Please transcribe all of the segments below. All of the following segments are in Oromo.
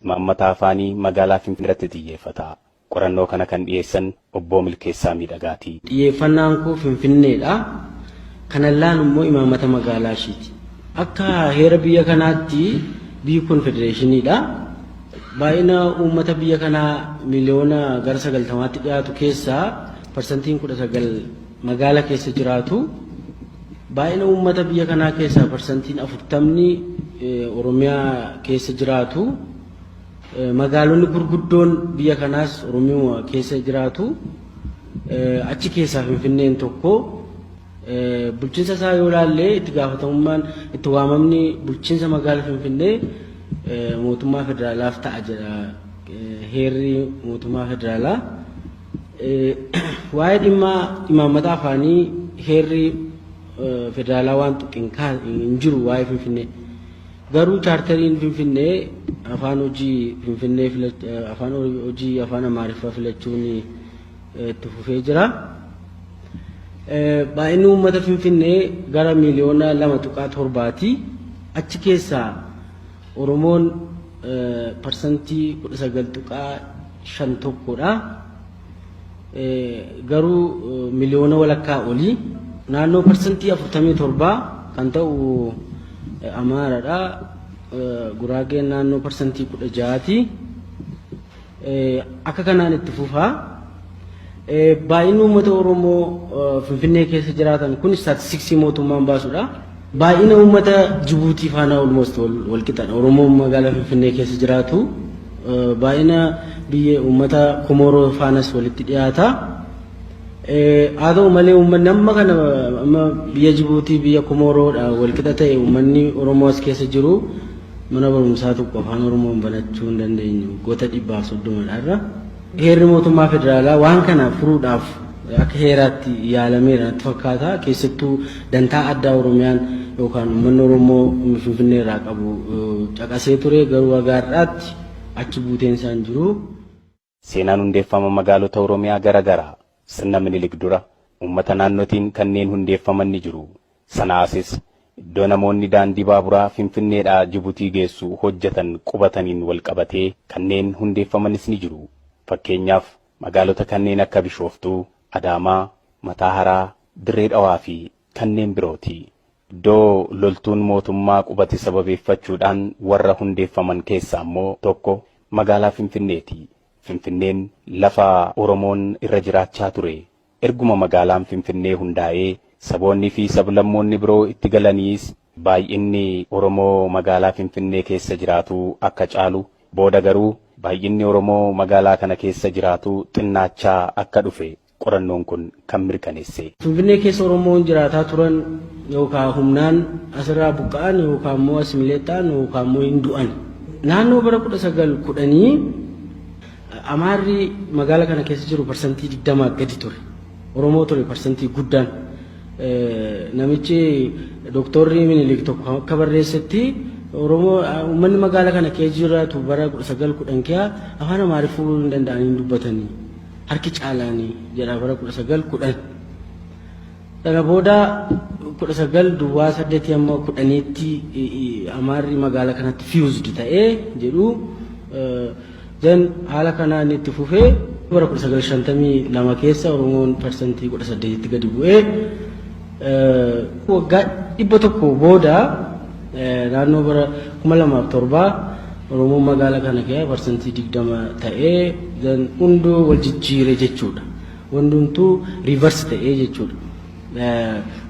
Imaammata afaanii magaalaa Finfinnee irratti xiyyeeffata. Qorannoo kana kan dhiyeessan Obbo Milkeessaa Miidhagaati. Xiyyeeffannaan koo Finfinneedha. Kanan laalu immoo imaammata magaalaa ishiiti. Akka heera biyya kanaatti biyyi kun federeeshiniidha. Baay'ina uummata biyya kanaa miliyoona gara 90tti dhiyaatu keessaa parsantiin 19 magaala keessa jiraatu. Baay'ina uummata biyya kanaa keessaa parsantiin 40ni Oromiyaa keessa jiraatu. Magaalonni gurguddoon biyya kanaas Oromiyaa keessa jiraatu. Achi keessaa Finfinneen tokko. Bulchiinsa isaa yoo ilaalle, itti gaafatamummaan itti waamamni bulchiinsa magaala Finfinnee mootummaa federaalaaf ta'a jedha heerri mootummaa federaalaa. Waa'ee dhimma imaammata afaanii heerri federaalaa waan tuqe hin jiru waa'ee Finfinnee. Garuu chaartariin Finfinnee afaan hojii Finfinnee, afaan hojii afaan Amaariffaa filachuun itti fufee jira. Baay'inni uummata Finfinnee gara miiliyoona 2.7ti. Achi keessaa Oromoon 19.51%dha. Garuu miliyoona walakkaa olii. Naannoo 47% kan ta'u Amaaradha. Guraageen naannoo 16%ti. Akka kanaan itti fufaa. Baay'inni uummata Oromoo Finfinnee keessa jiraatan kun istaatistiksii mootummaan baasudha. Baay'ina uummata Jibuutii faana almost wal qixadha. Oromoon magaalaa Finfinnee keessa jiraatu baay'ina biyya uummata Komoroo faanas walitti dhiyaata. Haa ta'u malee, uummanni amma kana amma biyya Jibuutii, biyya Komoroodha wal qixa ta'e, uummanni Oromoo as keessa jiru mana barumsaa tokko afaan Oromoon banachuu hin dandeenyu waggoota 130dha irra. Heerri mootummaa federaalaa waan kana furuudhaaf akka heeraatti yaalameera natti fakkaata. Keessattuu dantaa addaa Oromiyaan yookaan uummanni Oromoo Finfinnee irraa qabu caqasee ture, garuu haga har'aatti achi buuteen isaa hin jiru. Seenaan hundeeffama magaalota Oromiyaa gara garaa sirna Minilik dura uummata naannootiin kanneen hundeeffaman ni jiru. Sana asis iddoo namoonni daandii baaburaa Finfinneedhaa Jibutii geessu hojjetan qubataniin walqabatee kanneen hundeeffamanis ni jiru. Fakkeenyaaf, magaalota kanneen akka Bishooftuu, Adaamaa, Mataa Haraa, Dirree Dhawaa fi kanneen birooti. Iddoo loltuun mootummaa qubate sababeeffachuudhaan warra hundeeffaman keessaa immoo tokko magaalaa Finfinneeti. Finfinneen lafa Oromoon irra jiraachaa ture. Erguma magaalaan Finfinnee hundaa'ee saboonni fi sablammoonni biroo itti galaniis baay'inni Oromoo magaalaa Finfinnee keessa jiraatu akka caalu, booda garuu baay'inni Oromoo magaalaa kana keessa jiraatu xinnaachaa akka dhufe qorannoon kun kan mirkaneesse. Finfinnee keessa Oromoon jiraataa turan yookaan humnaan asirraa buqqa'an yookaan immoo assimilate ta'an yookaan immoo hin du'an. Naannoo bara 1910 Amaarri magaala kana keessa jiru 20% gadi ture. Oromoo ture parsantii guddaan. Namichi Dooktorri Minilik tokko akka barreessetti, Oromoo uummanni magaala kana keessa jiraatu bara 1910 keessa afaan Amaariffuu hin danda'anii hin dubbatanii. Harki caalaanii jedha bara 1910. Sana booda 1908 amma 10tti Amaarri magaala kanatti fused ta'ee jedhu. Then haala kanaan itti fufee bara 1952 keessa Oromoon 18%tti gadi bu'ee, waggaa 100 booda naannoo bara 2007 Oromoon magaala kana keessa 20% ta'ee, then hunduu wal jijjiire jechuudha. Hundumtuu reverse ta'ee jechuudha.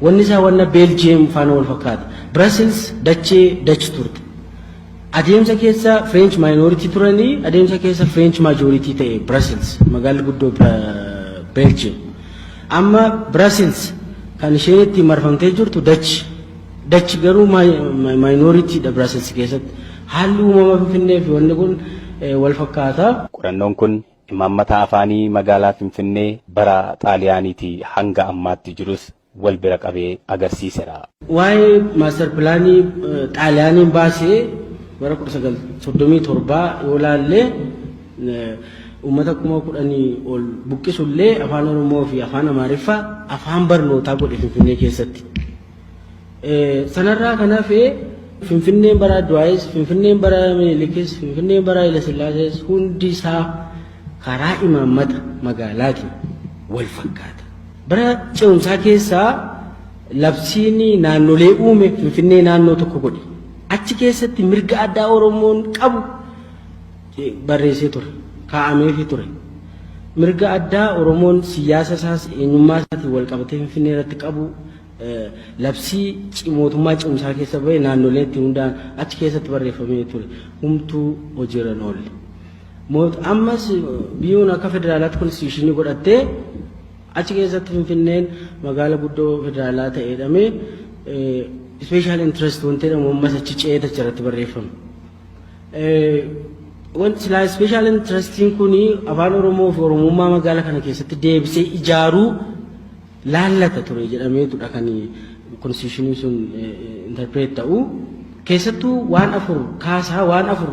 Wanni isaa wanna Beeljiyeem faana wal fakkaata. Brussels dachee Dutch turte. Adeemsa keessa French minority turanii, adeemsa keessa French majority ta'e Brussels, magaalli guddoo Belgium. Amma Brussels kan isheen itti marfamtee jirtu Dutch. Dutch garuu minority dha Brussels keessatti. Haalli uumama Finfinnee fi wanni kun wal fakkaata. Qorannoon kun imaammata afaanii magaalaa Finfinnee bara Xaaliyaaniitii hanga ammaatti jirus wal bira qabee agarsiiseera. Waa'ee master planii Xaaliyaaniin baasee bara 1937 yoo laalle, uummata 10,000 ol buqqisullee afaan Oromoo fi afaan Amaariffaa afaan barnootaa godhe Finfinnee keessatti. Sanarraa kan hafe Finfinneen bara Adwaayis, Finfinneen bara Minilikis, Finfinneen bara Hayilesillaasees hundi isaa karaa imaammata magaalaatiin wal fakkaata. Bara ce'umsaa keessaa labsiin naannolee uume Finfinnee naannoo tokko godhe. Achi keessatti mirga addaa Oromoon qabu barreessee ture, kaa'ameefii ture. Mirga addaa Oromoon siyaasa isaas eenyummaa isaatiin wal qabatee Finfinnee irratti qabu labsii mootummaa ce'umsaa keessa bahe naannolee itti hundaa'an achi keessatti barreeffamee ture. Humtuu hojiirra hin oolle. Ammas biyyoon akka federaalaatti constitution godhattee achi keessatti Finfinneen magaala guddoo federaalaa ta'ee jedhamee special interest wanti jedhamu ammas achi ce'ee achirratti barreeffame. Wanti silaa special interestiin kun afaan Oromoo fi Oromummaa magaala kana keessatti deebisee ijaaruu laallata ture jedhameetudha kan constitutionii sun interpret ta'u. Keessattuu waan afur kaasaa, waan afur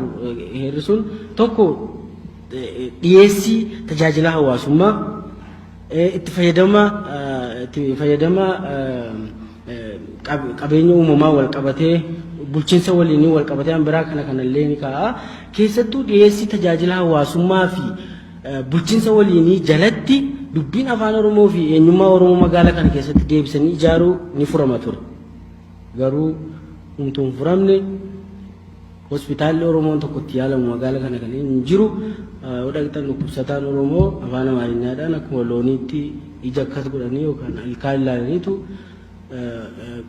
heerri sun: tokko, dhiyeessii tajaajila hawaasummaa, itti fayyadama qabeenya uumamaa wal qabatee, bulchiinsa waliinii wal qabatee, an biraa kana kanallee ni kaa'a. Keessattuu dhiyeessii tajaajila hawaasummaa fi bulchiinsa waliinii jalatti dubbiin afaan Oromoo fi eenyummaa Oromoo magaalaa kana keessatti deebisanii ijaaruu ni furama ture. Garuu humtuu hin furamne. Hospitaalli Oromoon tokko itti yaalamu magaala kana kan hin jiru. Yoo dhaqxan dhukkubsataan Oromoo afaan Amaariñaadhaan akkuma looniitti ija akkas godhanii yookaan ilkaan ilaalaniitu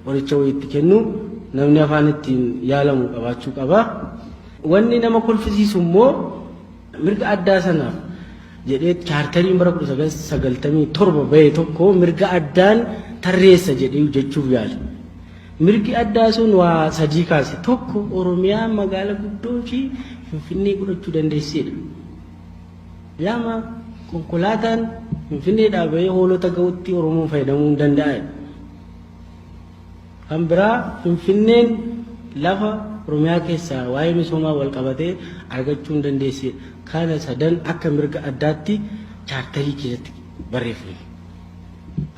qoricha wayii itti kennu. Namni afaan ittiin yaalamu qabaachuu qaba. Wanni nama kolfisiisu immoo mirga addaa sanaaf jedhee chaartariin bara 1997 bahe tokko mirga addaan tarreessa jedhee jechuuf yaale. Mirgi addaa sun waa sadii kaase. Tokko, Oromiyaan magaala guddoo fi Finfinnee godhachuu dandeessedha. Lama, konkolaataan Finfinneedhaa bahee Hoolota ga'utti Oromoon fayyadamuu hin danda'an. Kan biraa, Finfinneen lafa Oromiyaa keessaa waa'ee misoomaa wal qabatee argachuu hin dandeessedha. Kana sadan akka mirga addaatti chaartarii keessatti barreeffame.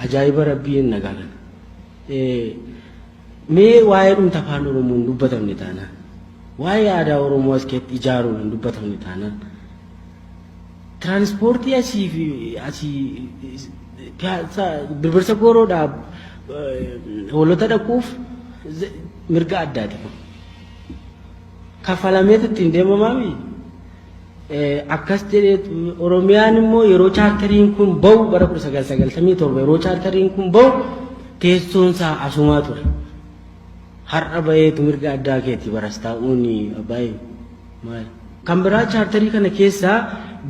Ajaa'iba rabbii hin nagaalan. Mee waa'ee dhumta afaan Oromoo hin dubbatamne taanaan, waa'ee aadaa Oromoo as keessatti ijaaruun hin dubbatamne taanaan, tiraanispoortii asii fi asii Birbirsa Gooroodhaa Hoolota dhaquuf mirga addaati kun. Kafalameetu ittiin deemamaami. Akkas jedhee Oromiyaan immoo yeroo chaartariin kun bahu bara 1997, yeroo chaartariin kun bahu teessoon isaa asumaa ture. Har'a baheetu mirga addaa keeti baras taa'uun baay'ee maali? Kan biraa, chaartarii kana keessaa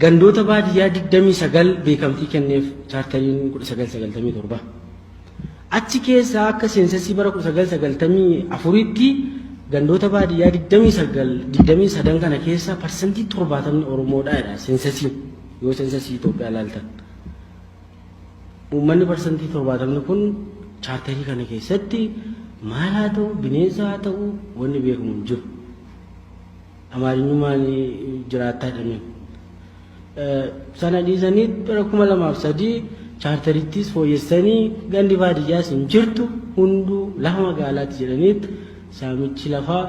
gandoota baadiyyaa 29 beekamtii kenneef chaartariin 1997. Achi keessaa akka censusii bara 1994tti gandoota baadiyyaa 29 23 kana keessa 70% Oromoodha jedha censusiin, yoo censusii Itoophiyaa ilaaltan. Uummanni 70% kun chaartarii kana keessatti maal haa ta'u, bineensa haa ta'u, wanni beekamu hin jiru. Amaarinyummaan jiraattaa jedhameen. Sana dhiisanii bara 2003 chaartarittis fooyyessanii gandi baadiyyaas hin jirtu, hunduu lafa magaalaatti jedhaniit saamichi lafaa,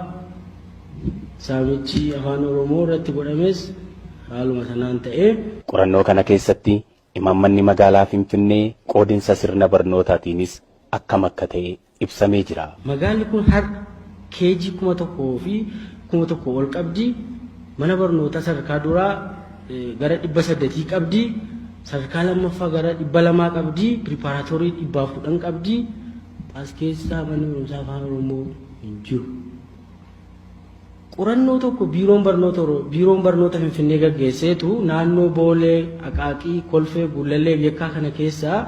saamichi afaan Oromoo irratti godhames haaluma sanaan ta'ee. Qorannoo kana keessatti imaammanni magaalaa Finfinnee qoodinsa sirna barnootaatiinis akkam akka ta'e ibsamee jira. Magaalli kun har'a KG 1000 fi 1000 ol qabdi. Mana barnootaa sadarkaa duraa gara 800 qabdi. Sadarkaa lammaffaa gara 200 qabdi. Preparatory 110 qabdi. As keessaa manni barumsaa afaan Oromoo hin jiru. Qorannoo tokko biiroon barnoota Finfinnee gaggeesseetu naannoo Boolee, Aqaaqii, Kolfee, Gullallee, Yekkaa kana keessaa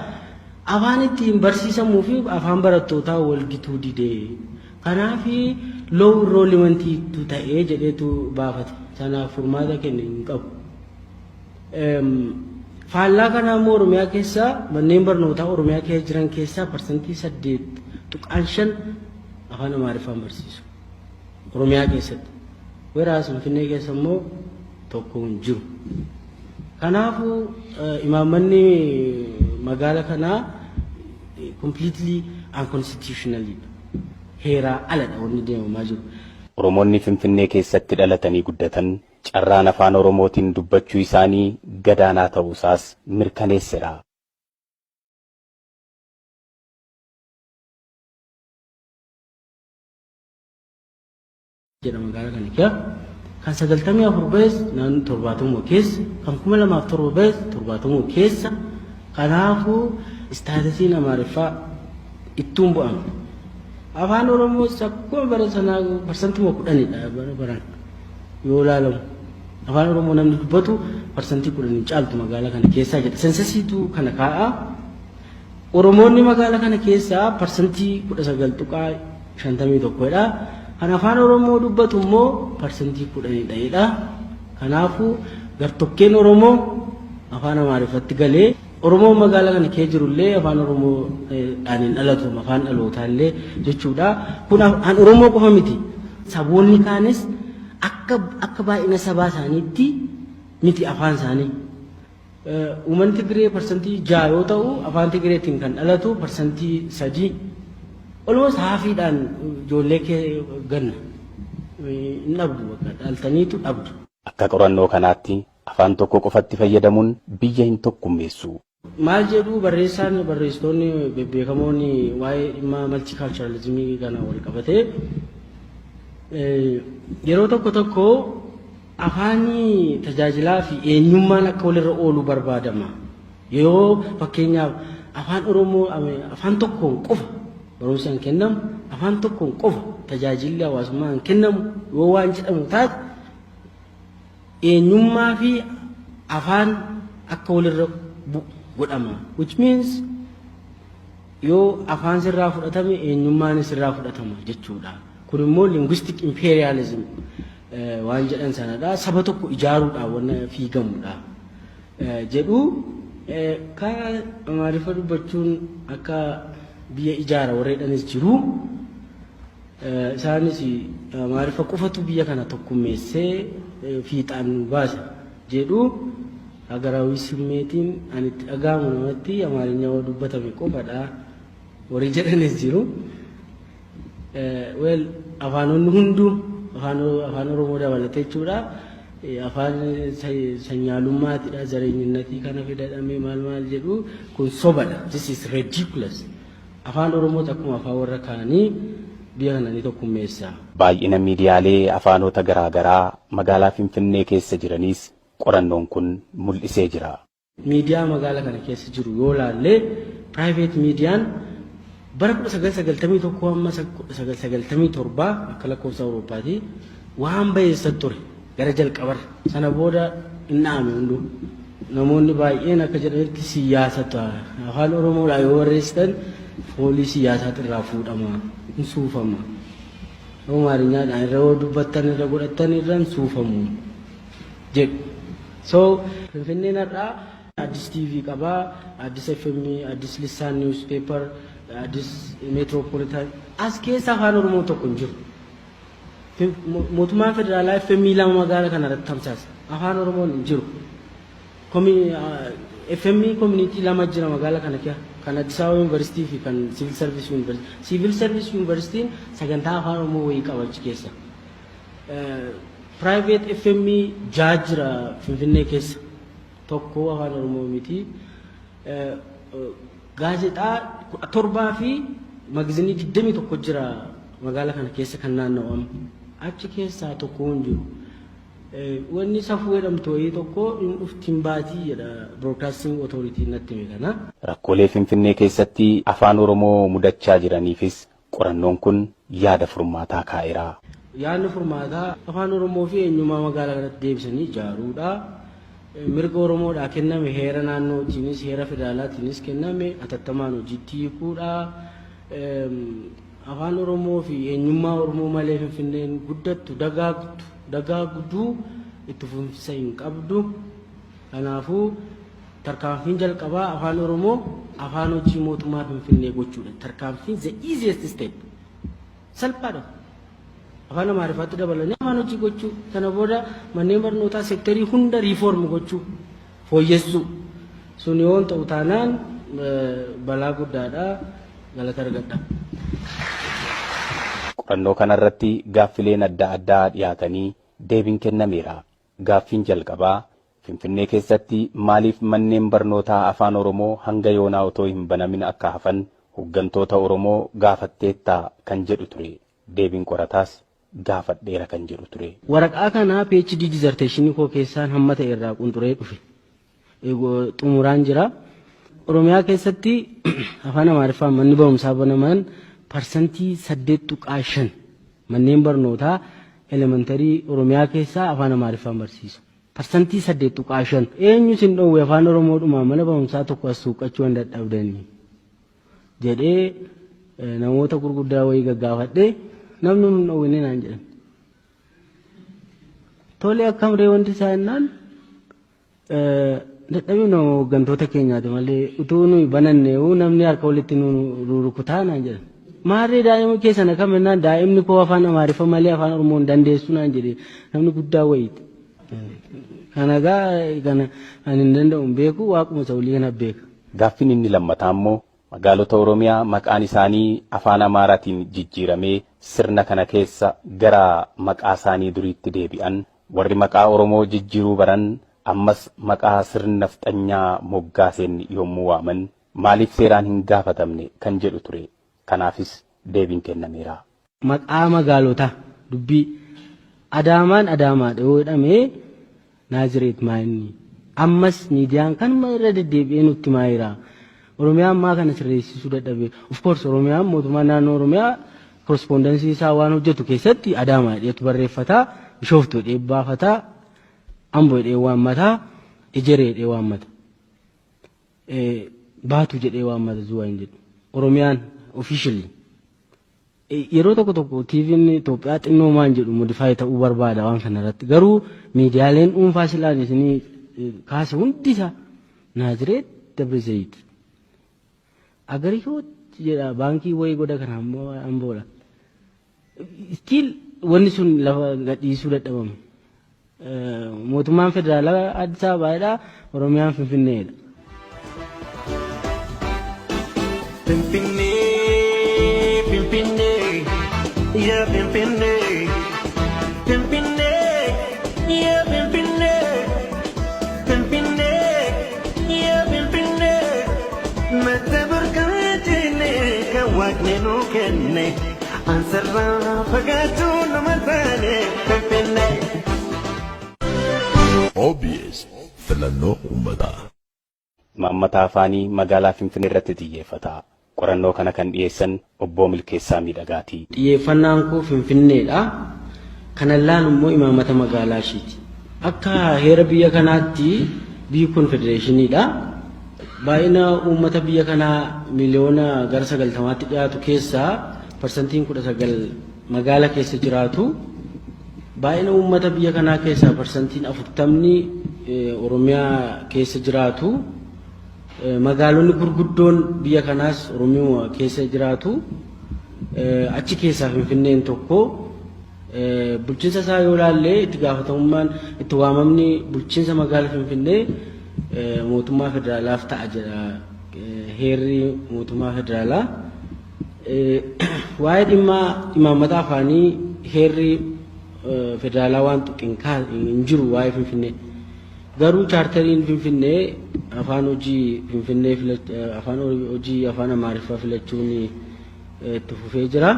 afaan ittiin barsiisamuu fi afaan barattootaa wal gituu didee. Kanaaf low enrollmentiitu ta'ee jedheetu baafate. Sanaaf furmaata kenne hin qabu. Faallaa kanaa immoo Oromiyaa keessaa manneen barnootaa Oromiyaa keessa jiran keessaa 8.5% afaan Amaariffaan barsiisu. Oromiyaa keessatti. Whereas Finfinnee keessa immoo tokko hin jiru. Kanaafuu imaammanni magaala kanaa completely unconstitutional, heeraa aladha wanni deemamaa jiru. Oromoonni Finfinnee keessatti dhalatanii guddatan carraan afaan Oromootiin dubbachuu isaanii gadaanaa ta'uusaas mirkaneesseera. Jedha magaalaa kana keessa kan 94 bahes naannoo 70 keessa, kan 2007 bahes 70 keessa. Kanaafuu statusiin Amaariffaa ittuun bu'ame. Afaan Oromoos akkuma bara sanaa 10%dha bara baraan yoo ilaalamu. Afaan Oromoo namni dubbatu 10% hin caaltu magaalaa kana keessaa jedha. Censusiitu kana kaa'a. Oromoonni magaalaa kana keessaa 19.51%dha. Kan afaan Oromoo dubbatu immoo 10%dha jedha. Kanaafuu gartokkeen Oromoo afaan Amaariffatti galee, Oromoon magaalaa kana keessa jirullee afaan Oromoo dhaan hin dhalatu, afaan dhalootaa illee jechuudha. Kun afaan Oromoo qofa miti. Saboonni kaanis akka baay'ina sabaa isaaniitti miti afaan isaanii. Uummanni Tigree 6% yoo ta'u, afaan Tigreetiin kan dhalatu 3%. Almost halfiidhaan ijoollee kee ganna. Hin dhabdu, bakka dhaltaniitu dhabdu. Akka qorannoo kanaatti afaan tokko qofatti fayyadamuun biyya hin tokkummeessu. Maal jedhu barreessaan, barreessitoonni bebbeekamoon waa'ee dhimma multiculturalismii kana wal qabatee? Yeroo tokko tokko afaanii tajaajilaa fi eenyummaan akka walirra oolu barbaadama. Yoo fakkeenyaaf afaan Oromoo afaan tokkoon qofa barumsi kan kennamu, afaan tokkoon qofa tajaajilli hawaasummaa kan kennamu yoo waan jedhamu taate, eenyummaa fi afaan akka walirra bu'u godhama. Which means yoo afaan sirraa fudhatame, eenyummaan sirraa fudhatama jechuudha. Kun immoo linguistic imperialism waan jedhan sanadha. Saba tokko ijaaruudhaan wanna fiigamudha jedhu. Kana Amaariffa dubbachuun akka biyya ijaara warreedhanis jiru. Isaanis Amaariffa qofatu biyya kana tokkummeessee fiixaan nu baasa jedhu. ሀገራዊ ስሜtiin ani itti dhaga'amu namatti Amaarinya yoo dubbatame qofadha warri jedhanis jiru. Well, afaanonni hunduu, afaan Oromoo dabalatee jechuudha. Afaan sanyaalummaatidha, zareenyinnatii kana fidadhamee maal maal jedhu kun sobadha. This is ridiculous. Afaan Oromoos akkuma afaan warra kaanii biyya kana ni tokkummeessa. Baay'ina miidiyaalee afaanota garaa garaa magaalaa Finfinnee keessa jiraniis qorannoon kun mul'isee jira. Miidiyaa magaalaa kana keessa jiru yoo laalle, private miidiyaan bara 1991 hamma 1997 akka lakkoofsa Awurooppaati waan bayeessa ture gara jalqabarra. Sana booda hin dha'ame hunduu. Namoonni baay'een akka jedhanitti siyaasatu, afaan Oromoodhaan yoo barreessitan foolii siyaasaatu irraa fuudhama, hin suufama. Amaarinyaadhaan irra yoo dubbattan, irra godhattan, irra hin suufamu jedhu. So Finfinneen har'aa Addis TV qabaa, Addis FM, Addis Lissaan Newspaper, Addis Metropolitan. As keessa afaan Oromoo tokko hin jiru. Mootummaan federaalaa FM lama magaalaa kana irratti tamsaasa. Afaan Oromoon hin jiru. FM community lama jira magaalaa kana keessa. Kan Addis Ababa Yuunivarsiitii fi kan Civil Service University. Civil Service Universityin sagantaa afaan Oromoo wayii qaba achi keessa. Private FM ja'a jira Finfinnee keessa. Tokko afaan Oromoo miti. Gaazexaa 17 fi magazinii 21 jira magaalaa kana keessa kan naanna'u amma. Achi keessaa tokko hin jiru. Wanni safuu jedhamtu wayii tokko hin dhuftiin baatii jedha Broadcasting Authority natti hime kana. Rakkoolee Finfinnee keessatti afaan Oromoo mudachaa jiraniifis qorannoon kun yaada furmaataa kaa'eera. Yaadni furmaataa afaan Oromoo fi eenyummaa magaalaa kanatti deebisanii ijaaruudha. Mirga Oromoodhaa kenname heera naannootiinis heera federaalaatiinis kenname atattamaan hojiitti hiikuudha. Afaan Oromoo fi eenyummaa Oromoo malee Finfinneen guddattu, dagaagdu, dagaagduu itti fufinsa hin qabdu. Kanaafuu tarkaanfiin jalqabaa afaan Oromoo afaan hojii mootummaa Finfinnee gochuudha. Tarkaanfiin the easiest step. Salphaadha. Afaan Amaariffaatti dabalanii afaan hojii gochuu. Sana booda manneen barnootaa sectorii hunda reform gochuu, fooyyessuu. Sun yoo ta'u taanaan balaa guddaadha. Galata argadha. Qorannoo kanarratti gaaffileen adda addaa dhiyaatanii deebiin kennameera. Gaaffiin jalqabaa Finfinnee keessatti maaliif manneen barnootaa afaan Oromoo hanga yoonaa otoo hin banamin akka hafan hooggantoota Oromoo gaafatteettaa kan jedhu ture. Deebiin qorataas gaafadheera kan jedhu ture. Waraqaa kana PhD dissertation koo keessaan hamma ta'e irraa qunxuree dhufe. Xumuraan jira. Oromiyaa keessatti afaan Amaariffaan manni barumsaa banaman 8.5% manneen barnootaa elementary Oromiyaa keessaa afaan Amaariffaan barsiisu. 8.5%. Eenyu sin dhoowwe afaan Oromoodhumaan mana barumsaa tokko as suuqachuu hin dadhabdanii jedhee namoota gurguddaa wayii gaggaafadhee namni nun dhoowwine naan jedhan. Tole, akkam ree wanti isaa jennaan, dadhabina hooggantoota keenyaati malee utuu nuyi bananneewu namni harka walitti nu rukutaa naan jedhan. Maarree daa'ima keessan akkam jennaan, daa'imni koo afaan Amaariffa malee afaan Oromoo hin dandeessu naan jedhe namni guddaa wayiiti. Kana gaa kana ani hin danda'u, hin beeku, waaquma isa olii kana beeka. Gaaffiin inni lammataa immoo magaalota Oromiyaa maqaan isaanii afaan Amaaraatiin jijjiiramee sirna kana keessa gara maqaa isaanii duriitti deebi'an, warri maqaa Oromoo jijjiiruu baran ammas maqaa sirna nafxanyaa moggaaseen yommuu waaman maaliif seeraan hin gaafatamne kan jedhu ture. Kanaafis deebiin kennameera. Maqaa magaalotaa dubbii Adaamaan Adaamaadha yoo jedhamee, Naazireet maayinni ammas miidiyaan kanuma irra deddeebi'ee nutti maayira. Oromiyaa ammaa kana sirreessisuu dadhabe. Of course, Oromiyaan, mootummaan naannoo Oromiyaa correspondence isaa waan hojjetu keessatti Adaamaa jedheetu barreeffata, Bishooftuu jedhee baafata, Ambo jedhee waammata, Ejeree jedhee waammata. Baatu jedhee waammata, Zuwaa hin jedhu. Oromiyaan officially yeroo tokko tokko TV'n Itoophiyaa xinnoo maan jedhu modify ta'uu barbaada waan kana irratti. Garuu miidiyaaleen dhuunfaa silaan isinii kaase hundi isaa Naazireet, Dabra Zayit. Agarihoot jedha baankii wayii goda kana ammoo Amboodha. Still wanni sun lafa gadhiisuu dadhabame. Mootummaan federaalaa Addis Ababaadha, Oromiyaan Finfinneedha. Finfinnee, Finfinnee, yaa Finfinnee, Finfinnee, yaa Finfinnee, Finfinnee, yaa Finfinnee, madda burqaa jennee kan Waaqni nuu kenne, ansarraa fagaachuu nama taane Finfinnee. OBS, filannoo uummataa. Imaammata afaanii magaalaa Finfinnee irratti xiyyeeffata. Qorannoo kana kan dhiyeessan obbo Milkeessaa Miidhagaati. Xiyyeeffannaan koo Finfinneedha. Kanan laalu immoo imaammata magaalaa ishiiti. Akka heera biyya kanaatti biyyi kun federeeshiniidha. Baay'ina uummata biyya kanaa miliyoona gara 90tti dhiyaatu keessaa 19% magaala keessa jiraatu. Baay'ina uummata biyya kanaa keessaa 40% Oromiyaa keessa jiraatu. Magaalonni gurguddoon biyya kanaas Oromiyaa keessa jiraatu. Achi keessaa Finfinneen tokko. Bulchiinsa isaa yoo ilaalle, itti gaafatamummaan itti waamamni bulchiinsa magaala Finfinnee mootummaa federaalaaf ta'a jedha heerri mootummaa federaalaa. Waa'ee dhimma imaammata afaanii heerri federaalaa waan tuqe hin jiru waa'ee Finfinnee. Garuu chaartariin Finfinnee afaan hojii Finfinnee, afaan hojii afaan Amaariffaa filachuun itti fufee jira.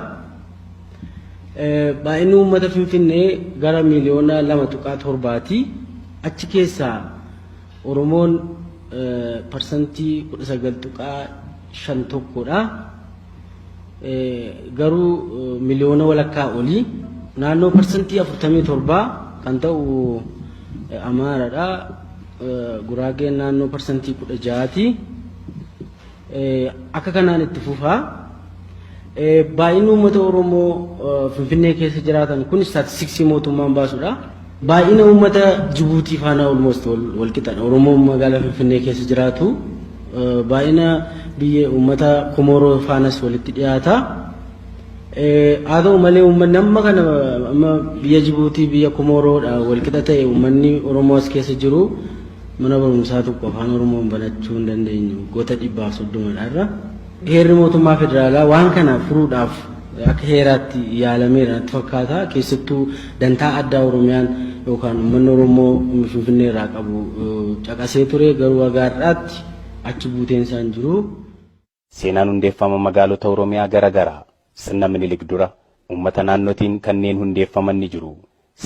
Baay'inni uummata Finfinnee gara miliyoona 2.7ti. Achi keessaa Oromoon 19.51%dha. Garuu miliyoona walakkaa olii. Naannoo 47% kan ta'u Amaaradha. Guraageen naannoo 16%ti. Akka kanaan itti fufaa. Baay'inni uummata Oromoo Finfinnee keessa jiraatan kun istaatistiksii mootummaan baasudha. Baay'ina uummata Jibuutii faana almost wal qixadha. Oromoon magaalaa Finfinnee keessa jiraatu baay'ina biyya uummata Komooroo faanas walitti dhiyaata. Haa ta'u malee, uummanni amma kana amma biyya Jibuutii, biyya Komooroodha wal qixa ta'e, uummanni Oromoo as keessa jiru mana barumsaa tokko afaan Oromoon banachuu hin dandeenyu goota 130dha irra. Heerri mootummaa federaalaa waan kana furuudhaaf Akka heeraatti yaalameera natti fakkaata. Keessattuu dantaa addaa Oromiyaan yookaan uummanni Oromoo Finfinnee irraa qabu caqasee ture, garuu haga har'aatti achi buuteen isaa hin jiru. Seenaan hundeeffama magaalota Oromiyaa gara garaa sirna Minilik dura uummata naannootiin kanneen hundeeffaman ni jiru.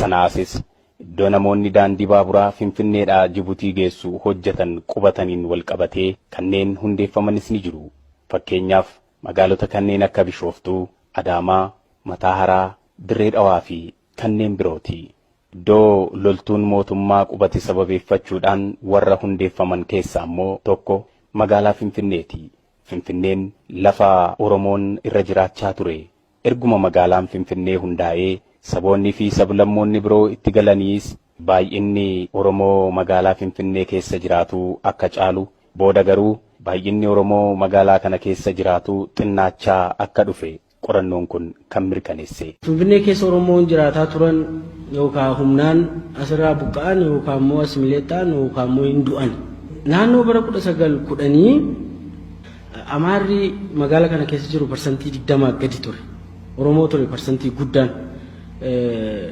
Sanaasis iddoo namoonni daandii baaburaa Finfinneedhaa Jibuutii geessu hojjetan qubataniin wal qabatee kanneen hundeeffamanis ni jiru. Fakkeenyaaf, magaalota kanneen akka Bishooftuu, Adaamaa, Mataa Haraa, Dirree Dhawaa fi kanneen birooti. Iddoo loltuun mootummaa qubate sababeeffachuudhaan warra hundeeffaman keessaa immoo tokko magaalaa Finfinneeti. Finfinneen lafa Oromoon irra jiraachaa ture. Erguma magaalaan Finfinnee hundaa'ee saboonni fi sablammoonni biroo itti galaniis, baay'inni Oromoo magaalaa Finfinnee keessa jiraatu akka caalu, booda garuu baay'inni Oromoo magaalaa kana keessa jiraatu xinnaachaa akka dhufe qorannoon kun kan mirkaneesse. Finfinnee keessa Oromoon jiraataa turan yookaan humnaan asirraa buqqa'an yookaan immoo assimilate ta'an yookaan immoo hin du'an. Naannoo bara 1910 Amaarri magaala kana keessa jiru 20% gadi ture. Oromoo ture parsantii guddaan.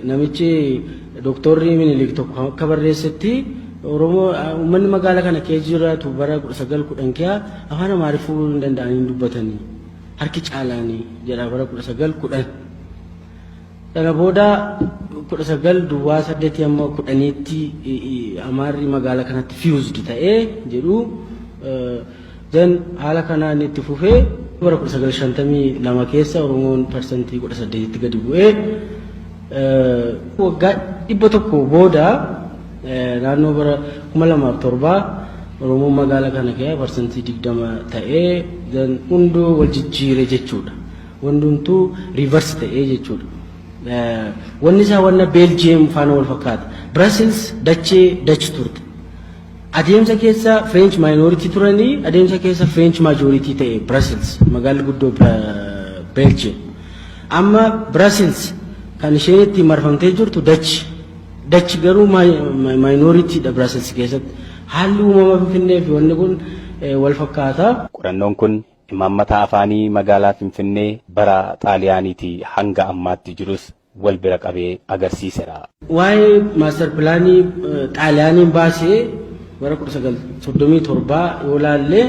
Namichi Dooktorri Minilik tokko akka barreessetti, Oromoo uummanni magaala kana keessa jiraatu bara 1910 keessa afaan Amaariffuu hin danda'anii dubbatanii harki caalaanii jedha bara 1910. Sana booda 1908 amma 10tti Amaarri magaala kanatti fused ta'ee jedhu. Then haala kanaan itti fufee bara 1952 keessa Oromoon 18%tti gadi bu'ee, waggaa 100 booda naannoo bara 2007 Oromoon magaala kana keessa 20% ta'ee, then hunduu wal jijjiire jechuudha. Hundumtuu reverse ta'ee jechuudha. Wanni isaa wanna Beeljiyeem faana wal fakkaata. Brussels dachee Dutch turte. Adeemsa keessa French minority turanii, adeemsa keessa French majority ta'e Brussels, magaalli guddoo Belgium. Amma Brussels kan isheen itti marfamtee jirtu Dutch. Dutch garuu minority dha Brussels keessatti. Haalli uumama Finfinnee fi wanni kun wal fakkaata. Qorannoon kun imaammata afaanii magaalaa Finfinnee bara Xaaliyaaniitii hanga ammaatti jirus wal bira qabee agarsiiseera. Waa'ee master planii Xaaliyaaniin baasee bara 1937 yoo laallee,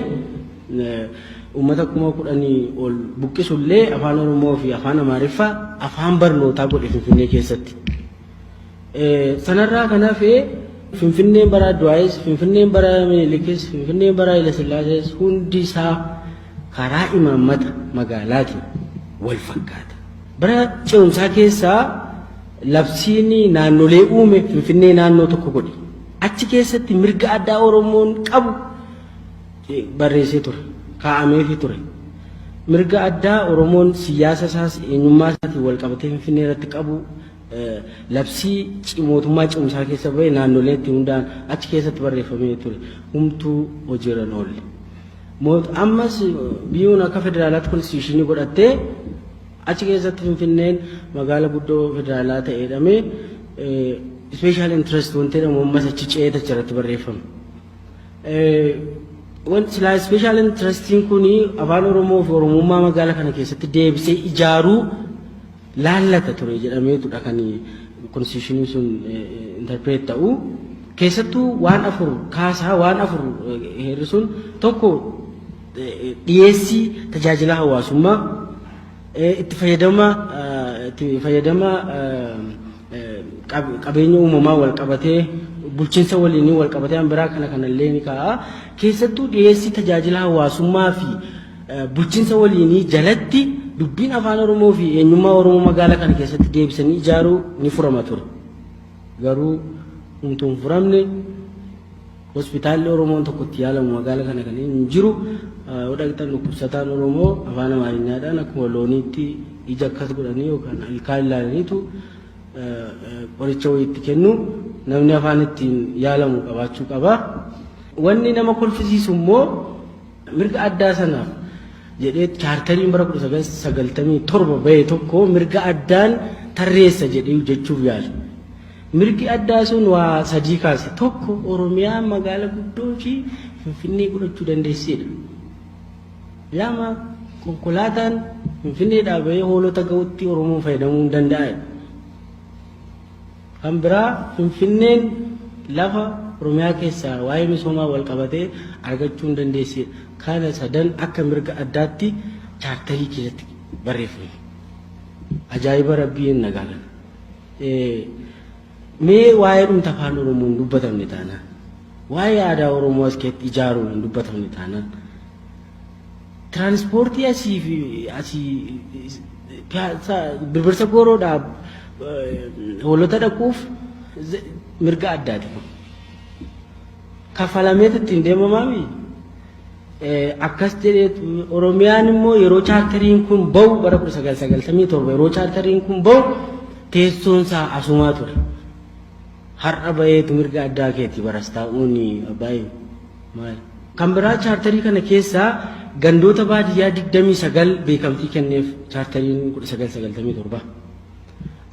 uummata 10,000 ol buqqisullee afaan Oromoo fi afaan Amaariffaa afaan barnootaa godhe Finfinnee keessatti. Sanarraa kan hafe Finfinneen bara Adwaayis, Finfinneen bara Minilikis, Finfinneen bara Hayilasillaasees hundi isaa karaa imaammata magaalaatiin wal fakkaata. Bara ce'umsaa keessaa labsiin naannolee uume Finfinnee naannoo tokko godhe. Achi keessatti mirga addaa Oromoon qabu barreessee ture, kaa'ameefii ture. Mirga addaa Oromoon siyaasa isaas eenyummaa isaatiin wal qabatee Finfinnee irratti qabu labsii mootummaa ce'umsaa keessa bahee naannolee itti hundaa'an achi keessatti barreeffamee ture. Humtuu hojiirra hin oolle. Ammas biyyoon akka federaalaatti constitutionii godhattee achi keessatti Finfinneen magaala guddoo federaalaa ta'e jedhamee special interest wanti jedhamu ammas achi ce'ee achirratti barreeffame. Wanti silaa special interestiin kun afaan Oromoo fi Oromummaa magaala kana keessatti deebisee ijaaruu laallata ture jedhameetudha kan constitutionii sun interpret ta'u. Keessattuu waan afur kaasaa, waan afur heerri sun: tokko, dhiyeessii tajaajila hawaasummaa, itti fayyadama qabeenya uumamaa wal qabatee, bulchiinsa waliinii wal qabatee, an biraa kana kanallee ni kaa'a. Keessattuu dhiyeessii tajaajila hawaasummaa fi bulchiinsa waliinii jalatti dubbiin afaan Oromoo fi eenyummaa Oromoo magaalaa kana keessatti deebisanii ijaaruu ni furama ture. Garuu humtuu hin furamne. Hospitaalli Oromoon tokko itti yaalamu magaalaa kana kan hin jiru. Yoo dhaqxan dhukkubsataan Oromoo afaan Amaariñaadhaan akkuma looniitti ija akkas godhanii yookaan ilkaan ilaalaniitu qoricha wayii itti kennu. Namni afaan ittiin yaalamu qabaachuu qaba. Wanni nama kolfisiisu immoo mirga addaa sanaaf jedhee chaartariin bara 1997 bahe tokko mirga addaan tarreessa jedhee jechuuf yaala. Mirgi addaa sun waa sadii kaase. Tokko, Oromiyaan magaala guddoo fi Finfinnee godhachuu dandeessedha. Lama, Konkolaataan Finfinneedhaa bahee Hoolota ga'utti Oromoon fayyadamuu hin danda'a. Kan biraa, Finfinneen lafa Oromiyaa keessaa waa'ee misoomaa wal qabatee argachuu hin dandeessedha. Kana sadan akka mirga addaatti chaartarii keessatti barreeffame. Ajaa'iba rabbii hin nagaa kana. Mee waa'ee dhumta afaan Oromoo hin dubbatamne taanaan, waa'ee aadaa Oromoo as keessatti ijaaruun hin dubbatamne taanaan, tiraanispoortii asii fi asii Birbirsa Gooroodhaa Hoolota dhaquuf mirga addaati kun. Kaffalameetu ittiin deemamaami. Akkas jedhee Oromiyaan immoo yeroo chaartariin kun bahu bara 1997, yeroo chaartariin kun bahu teessoon isaa asumaa ture. Har'a baheetu mirga addaa keeti baras taa'uun baay'ee maali? Kan biraa, chaartarii kana keessaa gandoota baadiyyaa 29 beekamtii kenneef chaartariin 1997.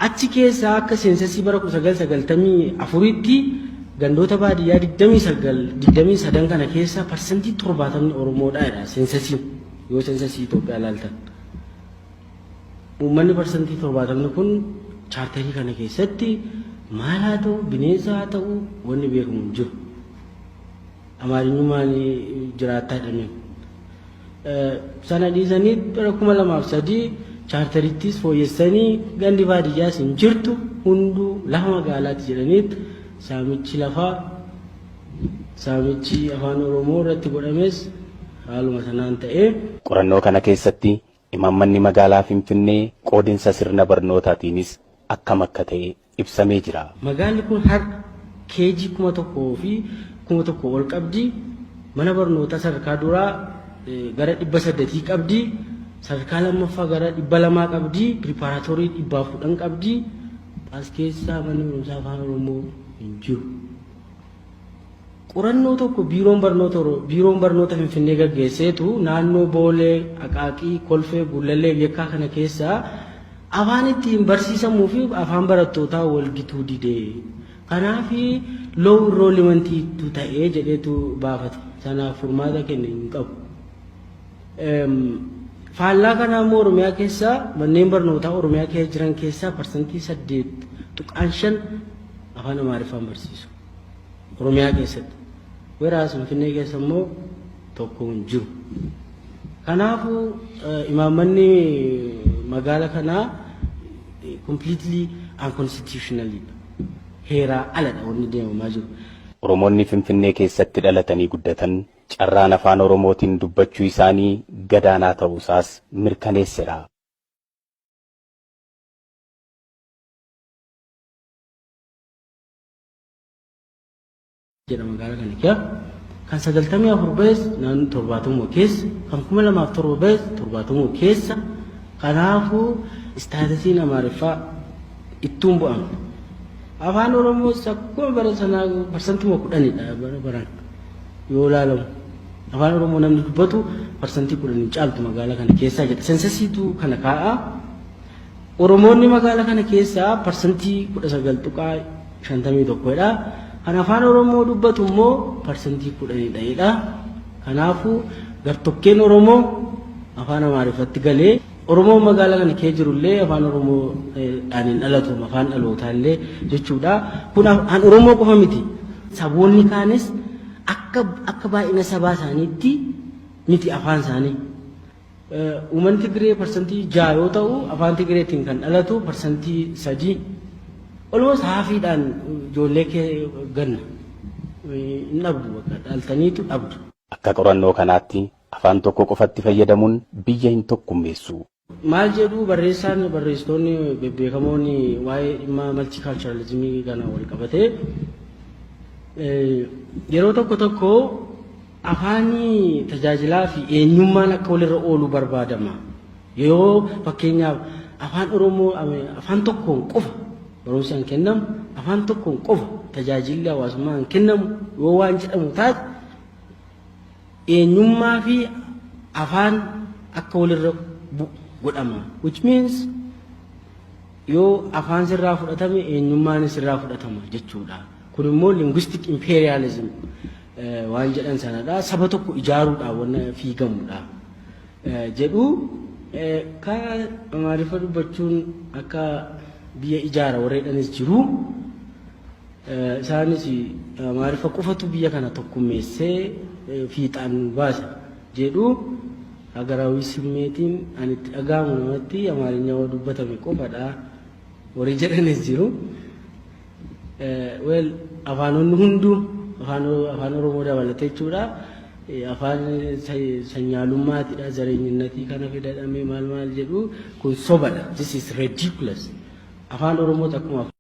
Achi keessaa akka seensasii bara 1994tti gandoota baadiyyaa 29 23 kana keessaa 70% Oromoodha jedha seensasiin, yoo seensasii Itoophiyaa ilaaltan. Uummanni 70% kun chaartarii kana keessatti maal haa ta'u, bineensa haa ta'u, wanni beekamu hin jiru. Amaarinyummaan jiraattaa jedhameen. Sana dhiisanii bara 2003 chaartarittis fooyyessanii gandi baadiyyaas hin jirtu, hunduu lafa magaalaati jedhaniit saamichi lafaa, saamichi afaan Oromoo irratti godhames haaluma sanaan ta'ee. Qorannoo kana keessatti imaammanni magaalaa Finfinnee qoodinsa sirna barnootaatiinis akkam akka ta'e ibsamee jira. Magaalli kun har'a KG 1000 fi 1000 ol qabdi. Mana barnootaa sadarkaa duraa gara 800 qabdi. Sadarkaa lammaffaa gara 200 qabdi. Preparatory 110 qabdi. As keessaa manni barumsaa afaan Oromoo hin jiru. Qorannoo tokko biiroon barnoota Finfinnee gaggeesseetu naannoo Boolee, Aqaaqii, Kolfee, Gullallee, Yekkaa kana keessaa afaan ittiin barsiisamuu fi afaan barattootaa wal gituu didee. Kanaaf low enrollmentiitu ta'ee jedheetu baafate. Sanaaf furmaata kenne hin qabu. Faallaa kanaa immoo Oromiyaa keessaa manneen barnootaa Oromiyaa keessa jiran keessaa 8.5% afaan Amaariffaan barsiisu. Oromiyaa keessatti. Whereas Finfinnee keessa immoo tokko hin jiru. Kanaafuu imaammanni magaala kanaa completely unconstitutional. Heeraa aladha wanni deemamaa jiru. Oromoonni Finfinnee keessatti dhalatanii guddatan carraan afaan Oromootiin dubbachuu isaanii gadaanaa ta'uusaas mirkaneesseera. Jedha magaalaa kana keessa kan 94 bahes naannoo 70 keessa, kan 2007 bahes 70 keessa. Kanaafuu statusiin Amaariffaa ittuun bu'amne. Afaan Oromoos akkuma bara sanaa 10%dha bara baraan yoo ilaalamu. Afaan Oromoo namni dubbatu 10% hin caaltu magaalaa kana keessaa jedha. Censusiitu kana kaa'a. Oromoonni magaalaa kana keessaa 19.51%dha. Kan afaan Oromoo dubbatu immoo 10%dha jedha. Kanaafuu gartokkeen Oromoo afaan Amaariffatti galee, Oromoon magaalaa kana keessa jirullee afaan Oromoodhaan hin dhalatu, afaan dhalootaa illee jechuudha. Kun afaan Oromoo qofa miti. Saboonni kaanis akka baay'ina sabaa isaaniitti miti afaan isaanii. Uummanni Tigree 6% yoo ta'u, afaan Tigreetiin kan dhalatu 3%. Almost halfiidhaan ijoollee kee ganna. Hin dhabdu, bakka dhaltaniitu dhabdu. Akka qorannoo kanaatti afaan tokko qofatti fayyadamuun biyya hin tokkummeessu. Maal jedhu barreessaan, barreessitoonni bebbeekamoon waa'ee dhimma multiculturalismii kana wal qabatee? Yeroo tokko tokko afaanii tajaajilaa fi eenyummaan akka walirra oolu barbaadama. Yoo fakkeenyaaf afaan Oromoo afaan tokkoon qofa barumsi kan kennamu, afaan tokkoon qofa tajaajilli hawaasummaa kan kennamu yoo waan jedhamu taate, eenyummaa fi afaan akka walirra bu'u godhama. Which means yoo afaan sirraa fudhatame eenyummaan sirraa fudhatama jechuudha. Kun immoo linguistic imperialism waan jedhan sanadha. Saba tokko ijaaruudhaan wanna fiigamudha. Jedhu karaa Amaariffa dubbachuun akka biyya ijaara warreedhanis jiru. Isaanis Amaariffa qofatu biyya kana tokkummeessee fiixaan baasa jedhu. Hagaraawii simmeetiin ani itti dhaga'amu namatti Amaarinyaa dubbatame qofadha warri jedhanis jiru. Well, afaanonni hunduu, Afaan Oromoo dabalatee jechuudha. Afaan sanyaalummaatidha, zareenyinnatii kana fidadhamee maal maal jedhu kun sobadha. This is ridiculous. Afaan Oromoo akkuma